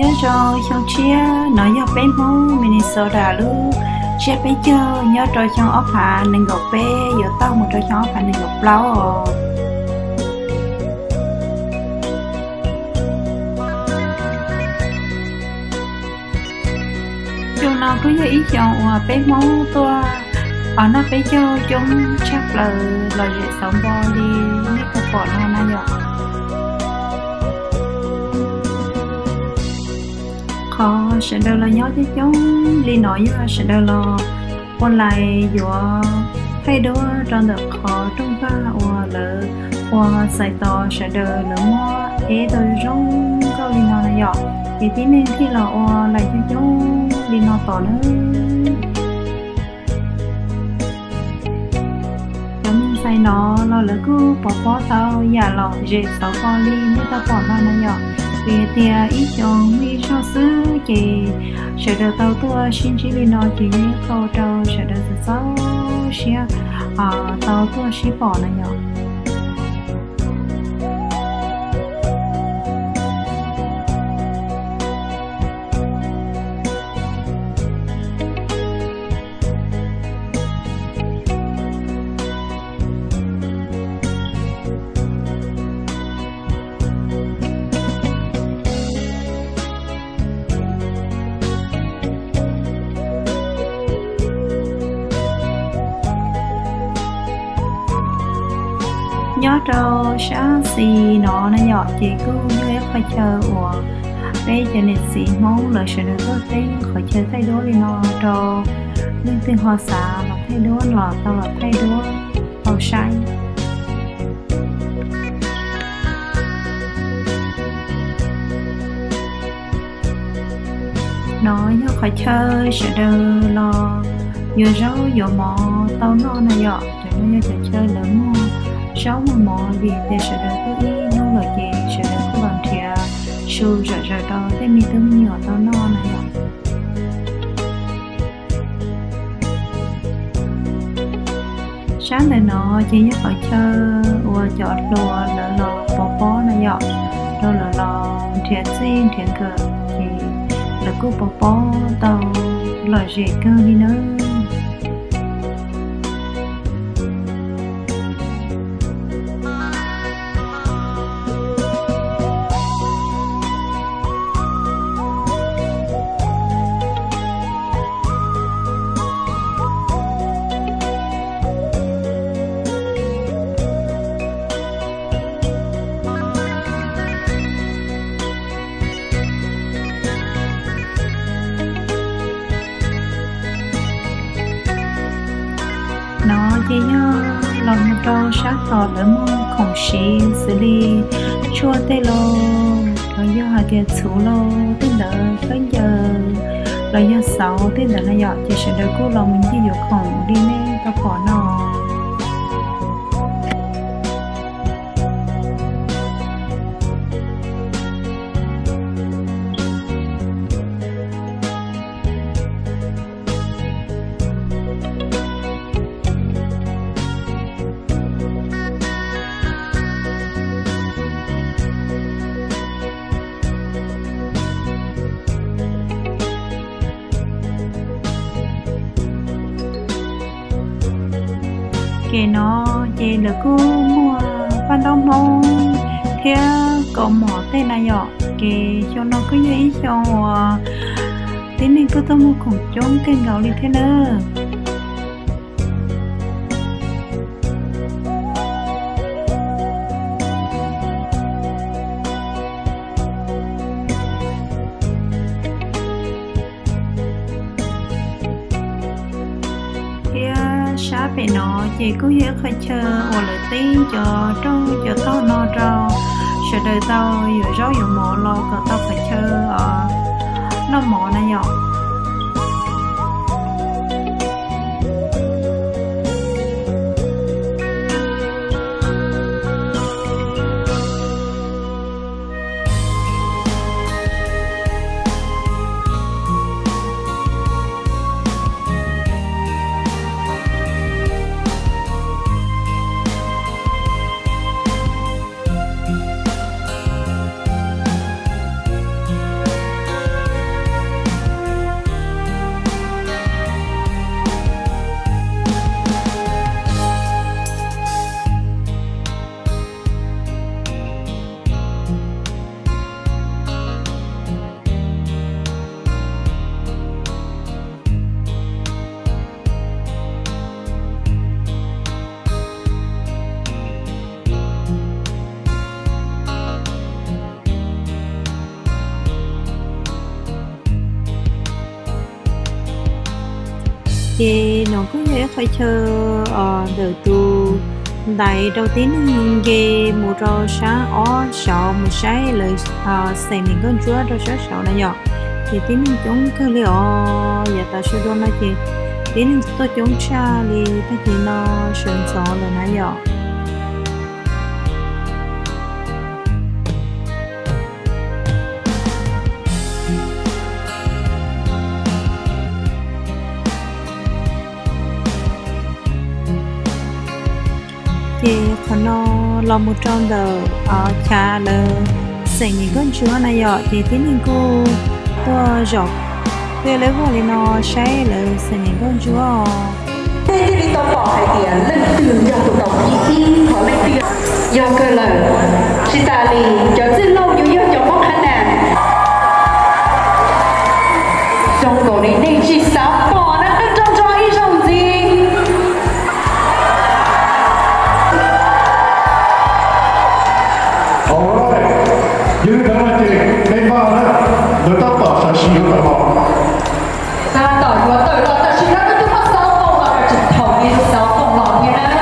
Nyob zoo xyoo tshiab, no yog peb Hmoob Minnesota lub tsiab peb caug nyob rau xyoo ob phav nees nkaum peb yuav tau mus rau xyoo ob phav nees nkaum plaub os. Xyoo no kuj yog ib xyoo uas peb Hmoob tuaj noj peb caug coob tshaj plaws los zem xauv npo li nej tau pom no na yom. Qhov sawv daws los nyob coob coob li no yog sawv daws los ua lais yuav thaij duab rau ntawm qhov rooj vag uas lawv ua xais tos sawv daws lawv muab eb tau zoo nkauj li no na yom, ces tib neeg thiaj los ua lais coob coob li no tos na. Cov me ntxhais no los lawv kuj pov pob tau yam los zem xauv npo li nej tau pom no na yom. Vim tias ib xyoos muaj ib zaug xwb ces sawv daws tau tuaj sib ntsib li no ces yeej ua rau sawv daws txaus txaus siab tau tuaj sib pom na yom. Nyob rau sab xis no na yom, ces kuj yog ib qhov chaw uas peb cov niam txiv Hmoob lawv sawv daws tuaj teb qhov chaw thaij duab li no rau leej twg ho xav los thaij duab los tau los thaij duab tau saib. No yog qhov chaw sawv daws los yuav zaub yuav mov tau noj na yom. Cov no yog cov chaw lawv muag zaub muag mov vim tias sawv daws tuaj ib hnub lawm ces sawv daws kuj los nrhiav su zom zaws rau tej me tub me nyuam tau noj na yom. Sab ntawm no ces yog qhov chaw uas cov hluas lawv los pov pob na yom, rau lawv los nrhiav txij nrhiav nkawm ces lawv kuj pov pob tau lom zem kawg li nawb. No ces yog los mus rau sab tod lawv muag khoom siv xws li tshuaj tej lauj, los yog hais tias txhuv lauj tej ntawd, khaub ncaws los yog xauv tej ntawd na yom, ces sawv daws kuj los mus ncig yuav khoom li nej tau pom no. Ces no ces lawv kuj muag paj ntaub Hmoob thiab kaus mom tej na yom. Ces xyoo no kuj yog ib xyoo uas tib neeg kuj tuaj muag khoom coob kawg nkaus li thiab nawb. Thiab sab pem no ces kuj yog ib qhov chaw uas lawv teb cov rooj cov tog no rau sawv daws tau yuav zaub yuav mov los kom tau qhov chaw noj mov na yom. Ces no kuj yog ib qhov chaw ntawm tus ntaiv rau tib neeg nce mus rau sab ob saud mus saib lawv xeem niam nkauj ntsuab rau sab saud na yom. Ces tib neeg coob kawg li os, yav tas su dua no ces tib neeg tuaj coob tshaj li tag kis no sawv ntxov lawm na yom. Ces qhov no los mus rau ntawm chav lawv xeem niam nkauj ntsuab na yom, ces tib neeg kuj tuaj zaum peb lawv vuag li no saib lawv xeem niam nkauj ntsuab os. Peb thiaj li tau pom hais tias leej twg yog tus tau thib ib, qhov leej twg yog kawg lawm. Tsis tas li, cov txwj laug yuav yog cov poob qhab nas. Zoo nkaus li nej tsis xav pom na, qeej nrov nrov ib zaug ntxiv. Yog li ntawd no ces peb npaj na, lawv tab tom sawv sim yuav tawm los. Tab tom yuav tawm los tam sim no, koj twb muab xov tooj los, koj tseem thaum li xov tooj los thiab na.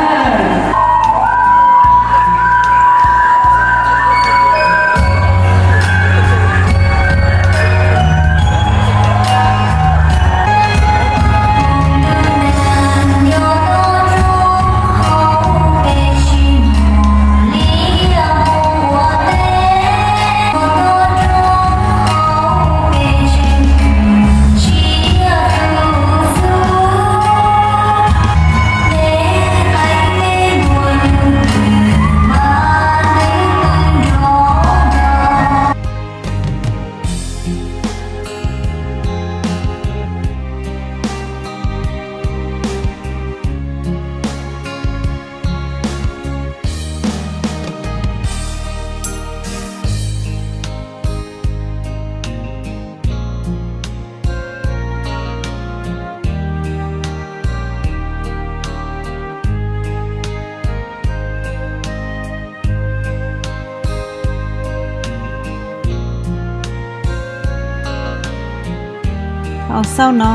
Xaus no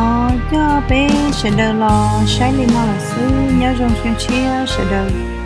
coj peb sawv daws los saib li no lawm xwb, nyob zoo xyoo tshiab sawv daws.